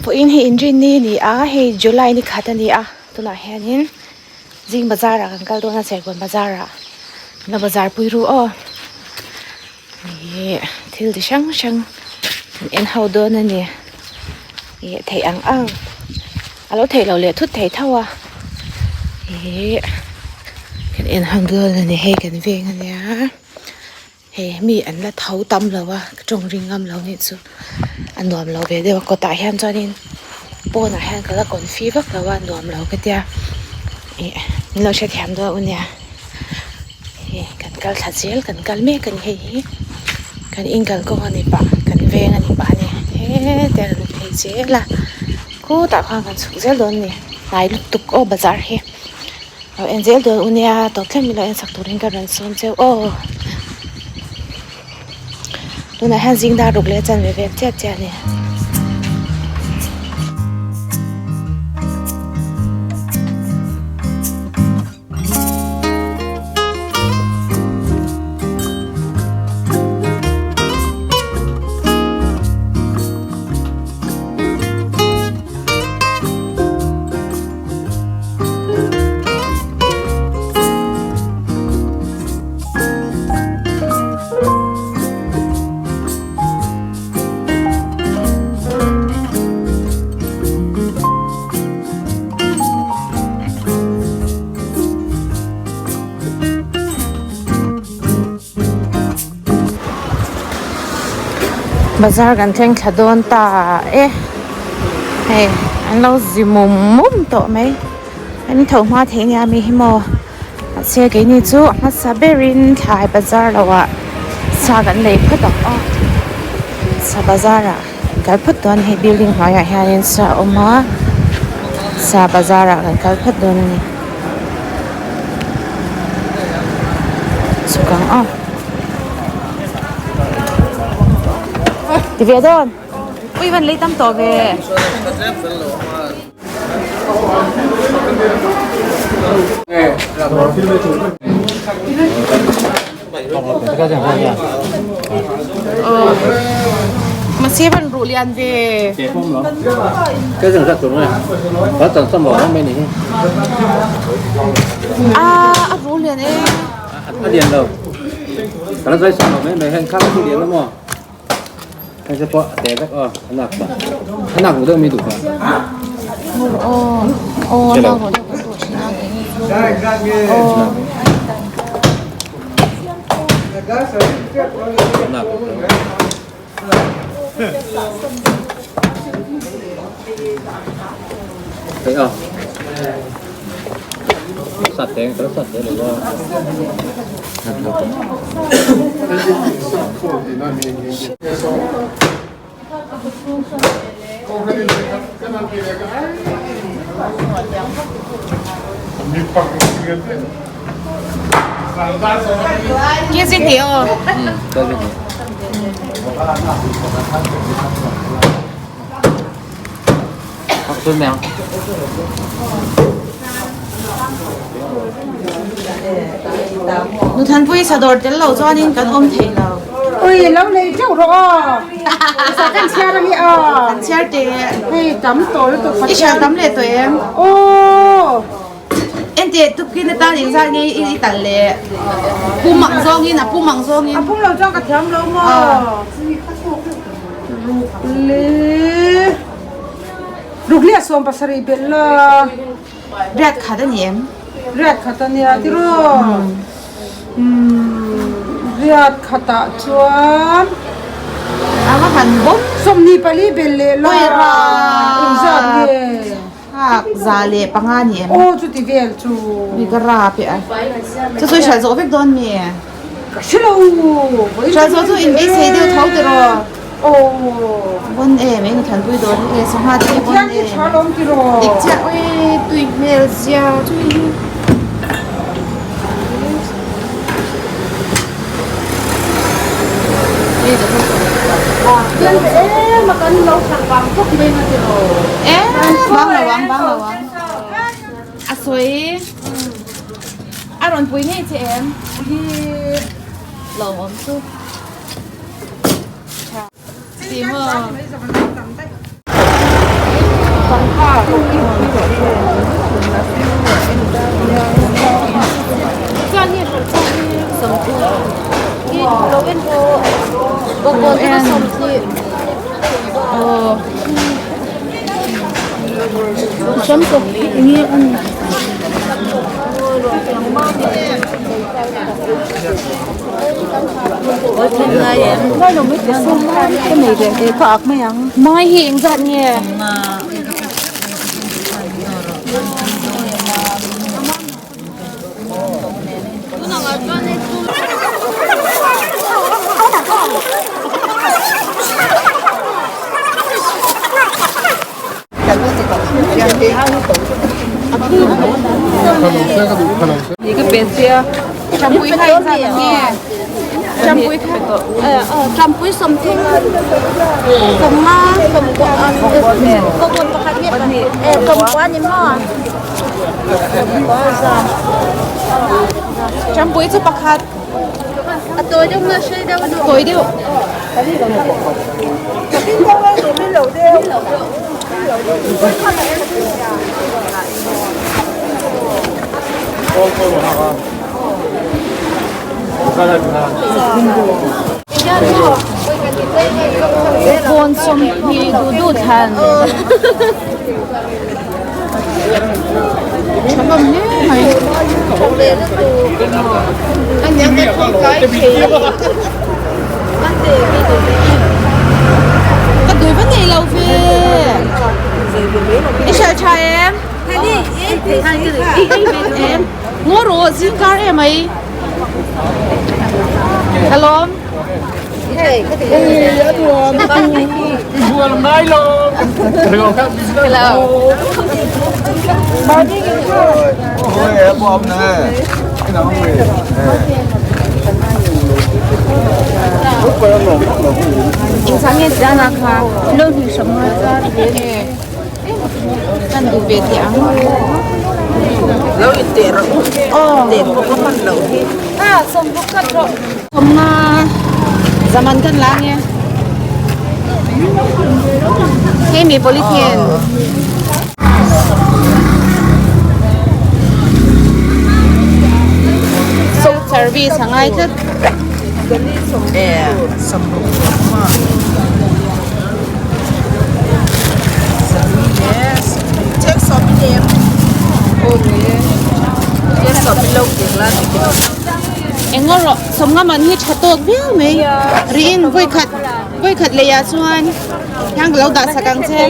Vawiin hi inrinni a ni a, hei July ni khat a ni a, tunah hianin zing bazar ah kan kal dawn a Serkawn bazar ah la bazar pui ru aw ih thil ti hrang hrang kan en ho dawn a ni ih theih ang ang a lo theih loh leh thut thei tho a ih kan en ho dawn a ni hei kan veng a nia. Hei mi an la tho tam lo a ka tawng ring ngam lo nih chu a nuam lo ve deuh a kawtah hian chuanin pawnah hian ka la confi vak lo a nuam lo ka tia ih min lo hrethiam dawn u nia hei kan kal thla zel kan kal mek a ni hei hi kan in kalkawng a ni pah kan veng a ni pah a ni hete a rawn phei zel a khutah khan kan chhuk zel dawn a ni hnai lutuk aw bazar hi. Lo en zel dawn u nia tawp thleng min lo en sak turin ka rawn sawm cheu aw. Tunah hian zing dar ruk leh a chanve vel chiah chiah a ni. Bazar kan thleng thla dawn ta e hei an lo zi mum mum tawh mai an tho hma thei nia mi hi maw mahse keini chu a hmasa berin thlai bazar lo ah sa kan lei phawt ang aw sa bazar ah kan kal phawt dawn a hei building hnuaiah hianin sa a awm a sa bazar ah kan kal phawt dawn a ni. Chhuk ang aw. Ti ve dawn. Ui van lei tam tawh ve. Mahse van ruh lian ve. A a ruh lian e. A lian lo. Kan zai sang lo mai mai hen khang chu lian lo maw. Hei se pawh a te vek aw a nak pa. A nak ruh deuh mi duh pa. Aw aw a nak ruh deuh kan duh thin a kei ni chu. Aw. Thấy không? Sạch thế, rất sạch thế được không? Kia xin hiểu. Ừ, tôi xin hiểu. Học xuân mèo. Nu Thanpui sadawr tel lo chuanin kan awm thei lo. Ui lo lei teuh rawh aw. Sa kan chhiar ange aw. Kan chhiar teh. Hei tam tawh lutuk I hriat tam leh tawh em? Aw. Enteh tukin atan engzat nge i talh leh? Pum ang zawngin a pum ang zawngin. A pum lo chuan ka thiam lo maw? Ruk leh ruk leh 70 belh la. Riat khat a ni em? Riat khat a nia tiraw? Riat khatah chuan A va han bawm. 24 belh leh la. Engzat nge? Hak 105 a ni em? Aw chuti vel chu. Mi ka rap e a. Chu chu i hriat zawh vek dawn mi? Ka hre lo. Hriat zawh chu in beisei deuh tho tiraw? Aw. Bon em eng thanpui dawr hi e sangha te hi bon em. Pathian hi tha lawm tiraw? Dik chiah ui tui hmel zia chu hei hi. A sawi a rawn pui ngei che em lo awm chu tha ti maw. Aw. Mai hi eng zat nge? Champui chu pakhat a tawi deuh nge sei deuh tawi deuh Bawkbawn sawmhnih duh duh thlan tha hlawm hle mai ka dui va nei lo ve i hrilh tha em ngaw rawh zingkar em mai. Alawm. Kan duh ve teh ang. Lo in teh rawh u. Aw. Teh pawh ka hman loh hi. Ah, sawmruk khat rawh. Sawmnga zaman kan la nge. Hei mi polythene. Self service a ngai tlat. Eh, sawmruk rawh. Engaw rawh sawmnga man hi tha tawk viau mai riin vawikhat vawikhat lei ah chuan hian ka lo dah sak ang che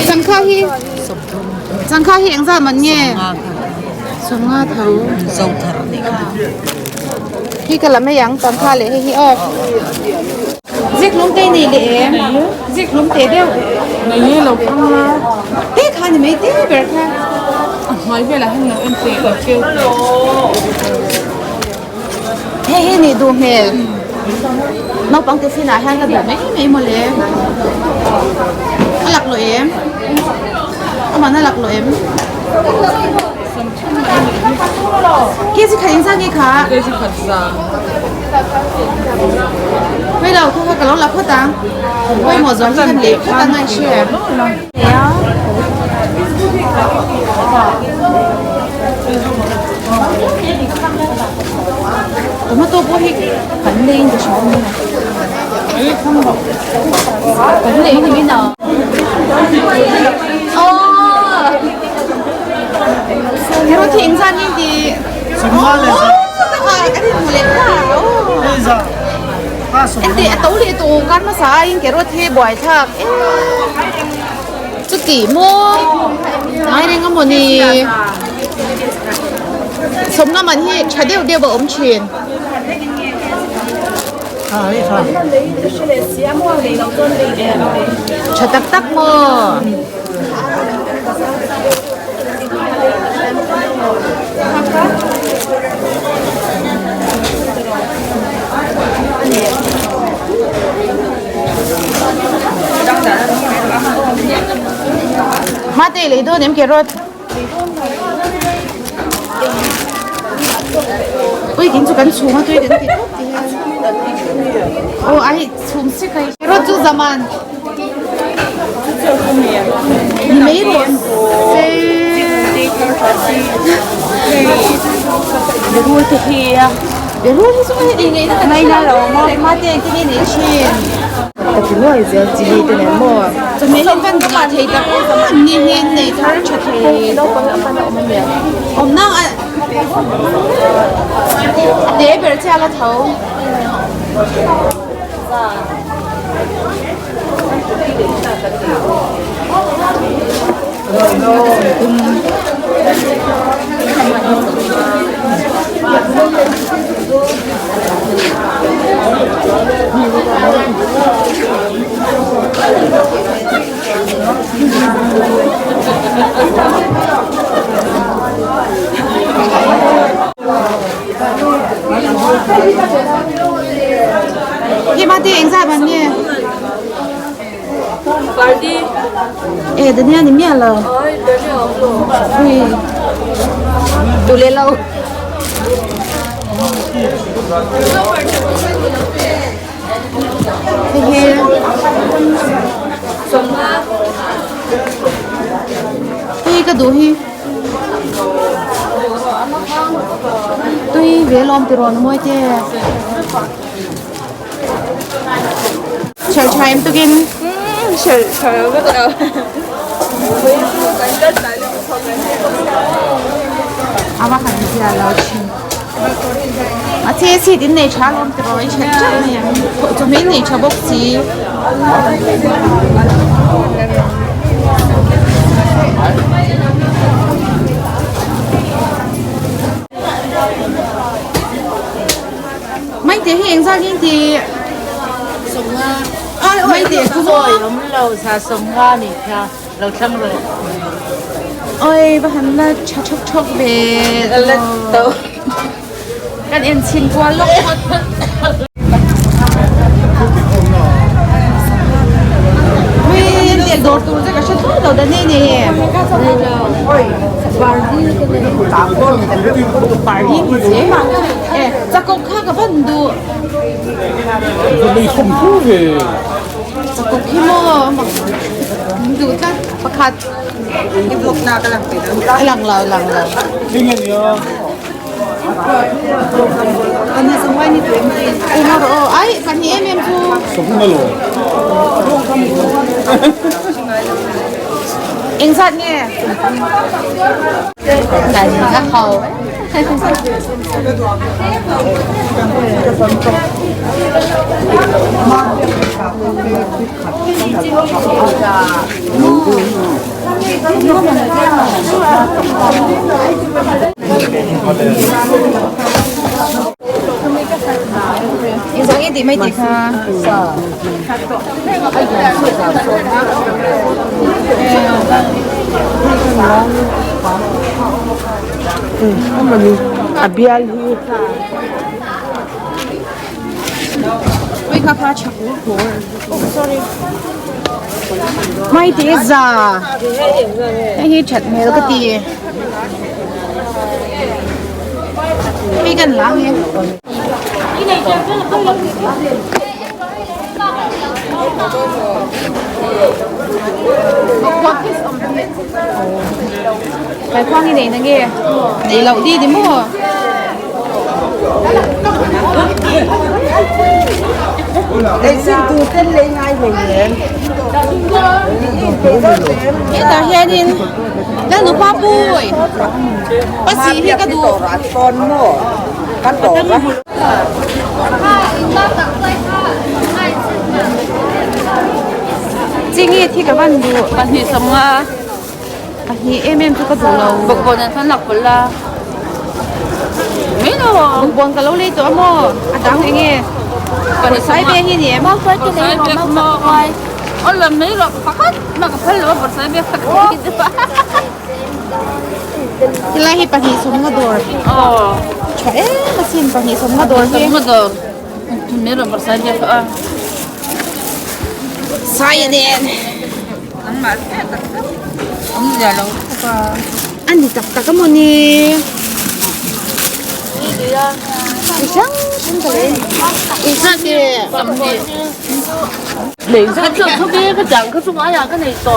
changkha hi changkha hi engzat man nge sawmnga tho hi ka la mai ang changkha leh hei hi aw. Zikhlum te nei leh em? Zikhlum te deuh. Nei lo phang a. Te kha ni mai te ber kha. A hnuai velah hian lo en teh lo keu teh. Hei hi nih duh hmel. Naupang te sinah hian ka duh mai mai mawle. A lak lo em? Aman a lak lo em? Kg khat engzat nge kha? Kg khat za. Hei lo kha kha ka lo la phawt ang. Pawimawh zawng hi kan lei phawt ang a i hria. Tomato pawh hi kan lei in ka hria a nia. Kan lei ni min a. Aww. Carrot hi engzat nge tih? Ente a to leh tawh kar hmasa aiin carrot hi buai thlak em chuti maw ngai reng a mawni sawmna man hi tha deuh deuh a awm thin. Tha tak tak maw. Mate lei dawn em carrot? Ui kin chu kan chhum a tui kan ti tawp ti hian. Aw ai chhum sek ai. Carrot chu zaman. Ni mai rawh se. Berul hi chu hei ngaihna kan hre lo maw mate engtin nge nei thin. Ka ti luai zel chili te nen maw. Chawhmeh hi kan ngah thei tak em ni hi nei thar tha thei. Awm nang a a te ber chiah la tho. Hi mate engzat man nge? Party. E dania ni miah lo. Oi dania awm lo. Ui. Tu le lo. Hei hi. Hei ka duh hi. Tui ve lawm tiraw na mawi te. Chhel tha em tukin. Chhel tha lo vek lo. A va han zia lo thin. A che seat in nei tha lawm tiraw i chhel teuh mai ang. Chawhmeh in nei tha bawk si. Mai te hi engzat nge ti Mai te khu maw Awm lo sa sawmnga ni kha lo thlang rawh. Oi va han la tha thawk thawk ve La to. Kan en chhin kual lawk phawt. Ui tiang dawr tur che ka hre thlawt lo dan e ni. E chakawk kha ka van duh. Chakawk hi maw duh tlat pakhat. A lang lo lang lo. Ai pahnih em em chu. Engzat nge? Kan a ho. Engzah nge tih mai tih kha? A bial hi. Ui kha kha chak Oh sorry. Mai te za. Hei hi that hmel ka ti. Hei kan la nge. Kai khuang hi nei na nge. Nei loh di di maw. Hetah hianin Lalnupa pui pasi hi ka duh. Chingi thi ka van duh. Pahnih sawmnga. Pahnih em em chu ka duh lo. Bawkbawn an khan lak pawlh la. Mai lo. Bawkbawn ka lo lei tawh a maw? A dang eng nge? Bawrhsai ve hi ni em? Bawrhsai ve maw? Aw lam mai rawh pakhat mah ka phal lo a bawrhsai ve kha ka lei deuh a. Tilai hi pahnih sawmnga dawr. Aw. Tha em asin pahnih sawmnga dawr hi. Sawmnga dawr. Mai rawh bawrhsai ve kha a. Sai a nen. A ni tak tak a maw ni? Chi hrang hrang ka lei. Engzat nge?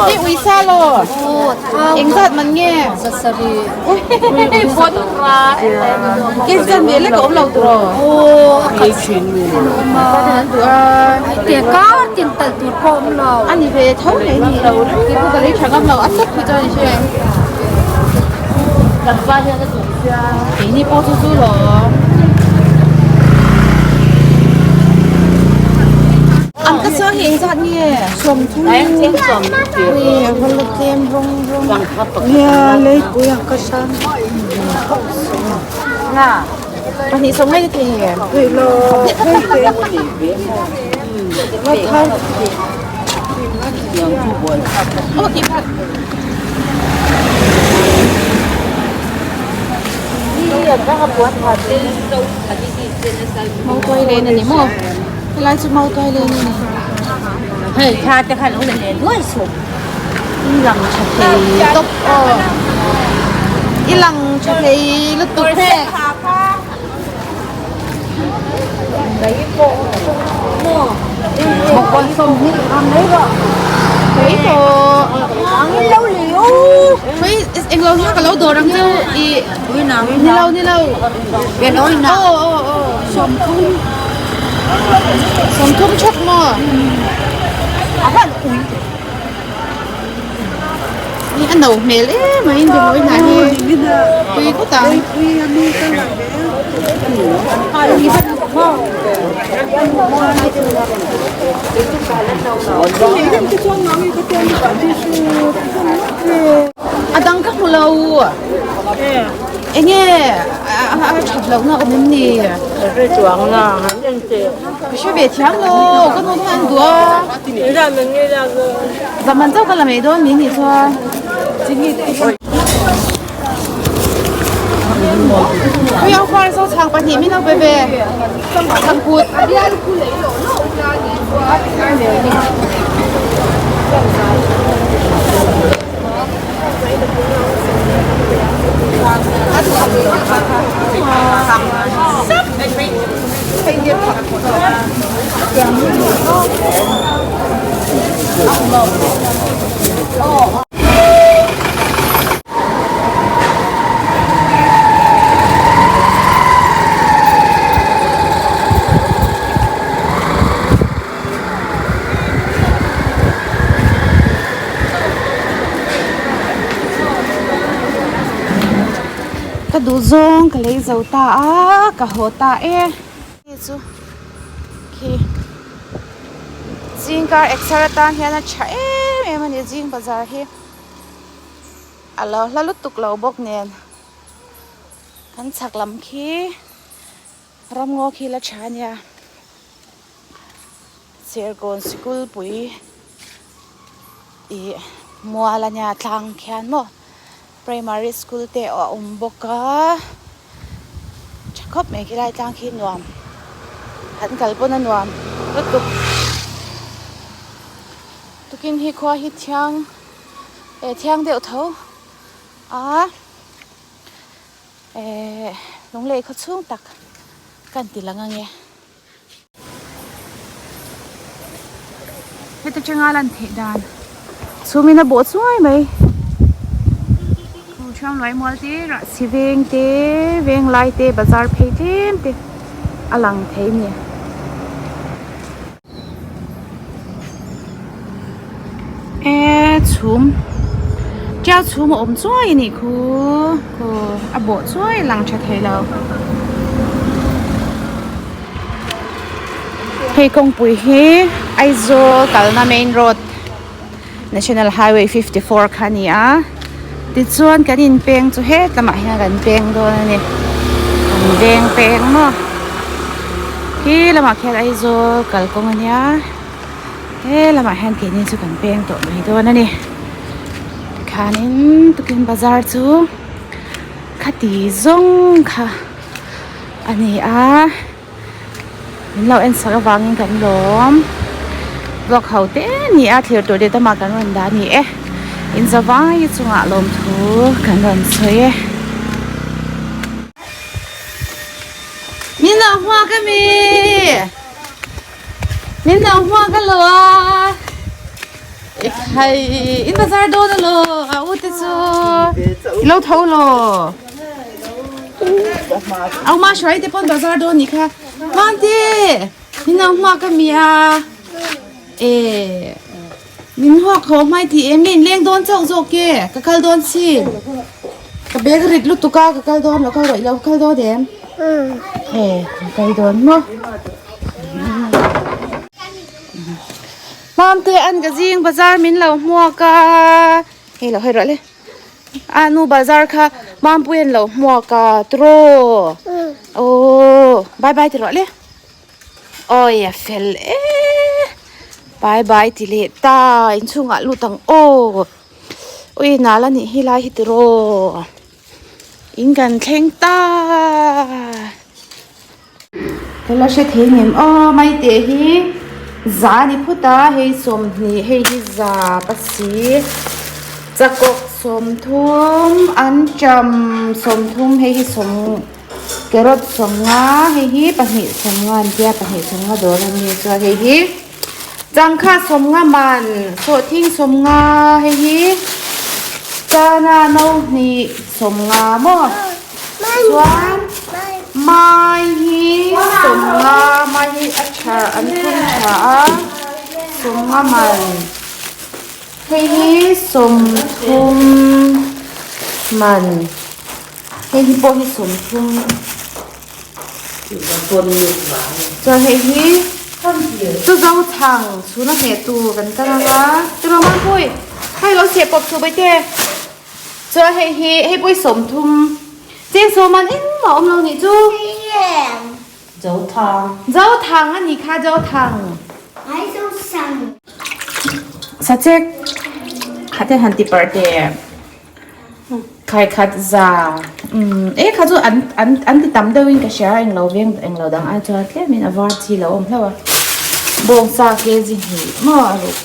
Hei uisa law engzat man nge? Ke zan ve lek a awm lo tiraw? A ni ve tho mai ni. Keipawh ka lei tha ngam lo a tawp hi chuan i hre. Keini pawh chu chu lawm. An ka chuang hi engzat nge? Sawmthum. Ui a va la tlem rawng rawng. Nia leipui ang ka san. Pahnih sawm ngai thei em? Thei lo thei te. Nga thar. Aw ti khat. Mautuai len a ni maw? Helai chu mautuai len a ni. Hei tha te khan lo la leh duai suh. I lang tha thei tawp aw. I lang tha thei lutuk he. Eng lo hi ka lo dawr ang chu i ni lo ni lo aw aw aw sawmthum sawmthum thawk maw ni a no hmel em mai in rimawi hnah hi tui khawt ang. A dang ka hmu lo eng nge a that loh na awm em ni ka hre ve thiam lo ka nu khan an duh a zaman chauh ka la mai dawn min nih chuan. Khuiang far zo chhang pahnih min lo pe ve chhangkut. Ka duh zawng ka lei zo ta a ka haw ta e hei chu khi zingkar exer atan hian a tha em em a ni zing bazar hi. A lo hla lutuk lo bawk nen kan chhak lam khi ramngaw khi la tha ania Serkawn sikul pui ih mual ania tlang khian maw primary school te a awm bawk a tha khawp mai khilai tlang khi nuam an kal pawn a nuam lutuk tukin hi khua hi thiang. Eh thiang deuh tho a eh lunglei khaw chhung tak kan ti lang ange. Heta tanga lan theih dan chhumin a bawh chuai mai. Khu thiang luai mual te rah si veng te veng lai te bazar phei tlem te a lang thei a ni. E chhum tiau chhum a awm chuai a nih khu khu a bawh chuai a lang tha thei lo hei kawngpui hi Aizawl kalna main road national highway 54 kha a ni a tichuan kan inpeng chu hetlamah hian kan peng dawn a ni kan veng peng maw khi lamah khian Aizawl kalkawng a nia he lamah hian keini chu kan peng tawh mai dawn a ni tikhanin tukin bazar chu khati zawng kha a ni a. Min lo en sak avangin kan lawm vlog ho te ni a thlir tur te tamah kan rawn dah a ni e in zavai chungah lawmthu kan rawn sawi e. Min lo hmuak a mi? Min lo hmuak alo a. Ekhai in bazar dawn alo a u te chu. I lo tho lo. Au ma hruai te pawn bazar dawn nih kha. Mante min lo hmuak a mi a. E min hmuak haw hmai tih em nge in leng dawn chauh zawk e ka kal dawn chin. Ka bag rit lutuk a ka kal dawn lo kal rawh i lo kal dawn em? E ka kal dawn maw. Mamte an ka zing bazar min lo hmuak a hei lo hawi rawh le a nu bazar kha Mampui an lo hmuak a tiraw aww bye bye ti rawh le awi a fel e bye bye ti leh ta inchhungah lut ang aw ui nal a nih hi lai hi tiraw in kan thleng ta. Ka la hre thei ngem aw maite hi za a ni phut a hei sawmhnih hei hi za pasi chakawk sawmthum anṭam sawmthum hei hi sawm carrot sawmnga hei hi pahnih sawmnga an tia pahnih sawmnga dawr a ni chuan hei hi changkha sawmnga man sawhthing sawmnga hei hi chana no hnih sawmnga maw. Chuan mai hi sawmnga mai hi a tha an thun tha a sawmnga man hei hi sawmthum man hei hi pawh hi sawmthum chuan hei hi chu zo chhang chhun a hmeh tur kan kal anga tiraw Mampui hei lo chheh pawp chhuh baite. Chuan hei hi hei pawh hi 30 cheng sawm an engmah awm lo nih chu. Zothang. Zothang a nih kha Zothang. Sachek khat te han ti parh teh khai khat za umm e kha chu an an an ti tam deuhin ka hria englo veng englo dang ai chuan tlemin a var chi lo awm hlauh a bawngsa kg hnih maw a ruk.